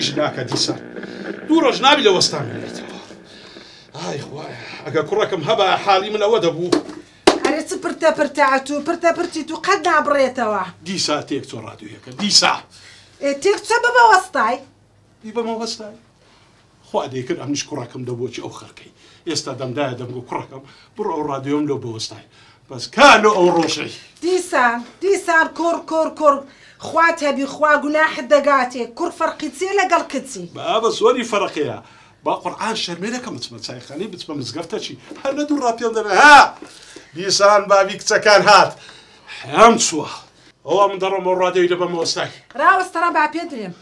ئیش ناکە دیسان دوو ڕۆژ نابی لە وەستان بێتەوە. ئای خوایە ئەگەر کوڕەکەم هەبا حاڵی من ئەوە دەبوو. ئەرێ چ پرتە پرتە ئەتوو پرتە پرتی تو قەت نابڕێتەوە. دیسا تێک چۆ ڕادیۆیەکە دیسا. ئێ تێک چۆ ببە وەستای. بیبەمە وەستای؟ خوا دەیکرد ئەمنیش کوڕەکەم دەبووە چی ئەو خەرکەی ئێستا دەمدایە دەمگۆ کوڕەکەم بڕۆ ئەو ڕادیۆم لۆ بەوەستای بەس کا لۆ ئەو ڕۆژەی. دیسان دیسان کوڕ کوڕ کوڕ خوات هەبی خوا گوناحت دەگاتێ کوڕ فەرقی چیە لەگەڵ کچی. بابە زۆری فەرق هەیە با قورعان شەرمێ نەکەم بچمە چایخانەی بچمە مزگەفتەکی هەر لە دوور ڕا پێم دەڵێ ها دیسان بابی کچەکان هات حەیام چووە ئەوە من دەڕۆم ئەو ڕادیۆی دەبەمە وەستای. ڕاوەستە ڕا با پێت برێم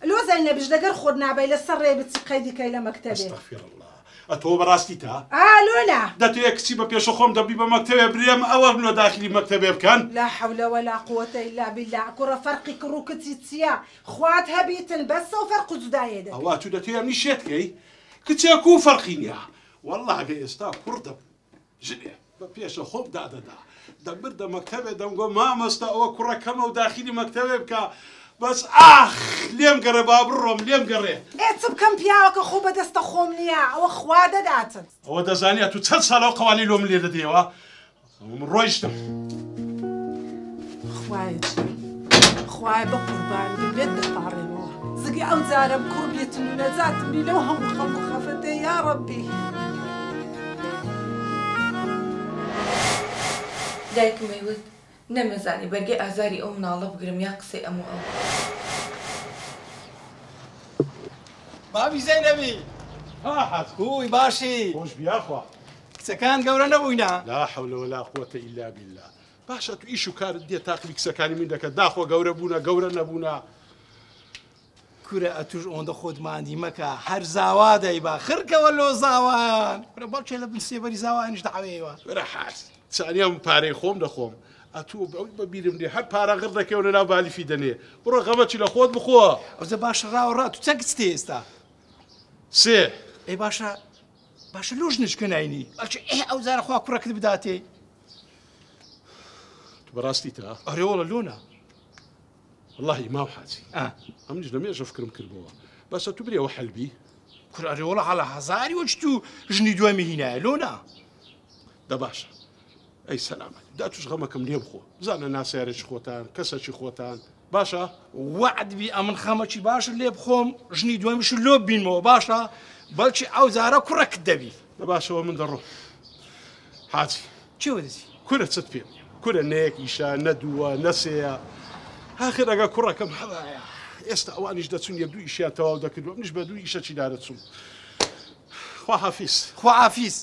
لۆ زەینەبیش لەگەر خۆت نابەی لەسەر ڕێ بچی قەیدی کەی لە مەکتەبێ. استغفر اللە ئەتۆ بەڕاستیتە؟ ئا لۆ نا. دەتەوێ کچی بە پێشە خۆم دەبی بە مەکتەبێ برێم ئەوەم لۆ داخلی مەکتەبێ بکەن؟ لا حول ولا قوة الا باللە کوڕە فەرقی کوڕ و کچی چیە خوات هەبیتن بەسە و فەرق و جودایێ دەکەی. ئەوە ئەتوو دەتەوێ ئەمنی شێت کەی؟ کچێ کوو فەرقی نیە وەڵڵا ئەگەر ئێستا کوڕ دەبوو ژنێ بە پێشە خۆم دادەدا دەمبردە مەکتەبێ دەمگۆ مامۆستا ئەوە کوڕەکەمە و داخیلی مەکتەبێ بکە بەس ئاخ لێم گەڕێ با بڕۆم لێم گەڕێ. ئێ چ بکەم پیاوەکە خۆ بەدەستە خۆم نیە ئەوە خوا دەداتن. ئەوە دەزانی ئەتوو چەند ساڵە ئەو قەوانەی لۆ من لێ دەدەیەوە ئەوە من ڕۆیشتم. خوایە جیان خوایە بە قوربان بم لێت دەپاڕێمەوە زگی ئەو جارەم کوڕ بێتن و نەجاتم بی لەو هەموو خەم و خەفەتەی یاڕەبی. دایکم ئەیوت نەمەزانی بەرگەی ئازاری ئەو مناڵە بگرم یا قسەی ئەم و ئەو. بابی زەینەبی. ها حاج. کوی باشی. خۆش بی یاخوا. کچەکان گەورە نەبووینە. لا حول ولا قوة الا بالله باشە تو ئیش و کارت نیە تاقی کچەکانی من دەکە داخۆ گەورە بوونە گەورە نەبوونە. کورە ئەتوش ئۆندە خۆت ماندی مەکە هەر زاوا دەیبا خرکەوە لۆ زاوایان کورە بەڵکێ لە بن سێبەری زاوایانیش دەحەوێیەوە. کورە حاج چانیە من پارەی خۆم دەخۆم ئەتوو ئەوی بە بیرم دێ هەر پارە غڕ دەکەی و لەناو بالیفی دەنێ بڕۆ غەمەکی لە خۆت بخۆ. ئەوجە باشە ڕاوە ڕا تو چەند کچت هەیە ئێستا؟ سێ. ئەی باشە باشە لۆ ژنێکە ناینی بەڵکێ ئێ ئەو جارە خوا کوڕەکت بداتێ. تو بەڕاستیتە؟ ئەرێ وەڵا لۆ نا. وەڵاهی مام حاجی ئا. ئەمنیش لە مێژە فکرم کردبۆوە بەسە تو برێ وە حەلبی. کورە ئەرێ وەڵا حاڵە هەزاری وەکی تو ژنی دووەمی هینایە لۆ نا. دە باشە ئەی سەلامەت دا توش غەمەکەم لێ بخۆ بزانە ناسیارێکی خۆتان کەسەکی خۆتان باشە. وەعد بی ئەمن خەمەکی باشت لێ بخۆم ژنی دووەمیشت لۆ ببینمەوە باشە بەڵکی ئەو جارە کوڕەکت دەبی. دە باشە وە من دەڕۆم حاجی. کێوە دەچی؟ کورە چت پێ بڵێم کورە نە یەک ئیشە نە دووە نە سێیە ئاخر ئەگەر کوڕەکەم هەبایە ئێستا ئەوانیش دەچوون یەک دوو ئیشیان تەواو دەکرد و ئەمنیش بە دوو ئیشەکی دادەچووم خواحافیز. خواحافیز.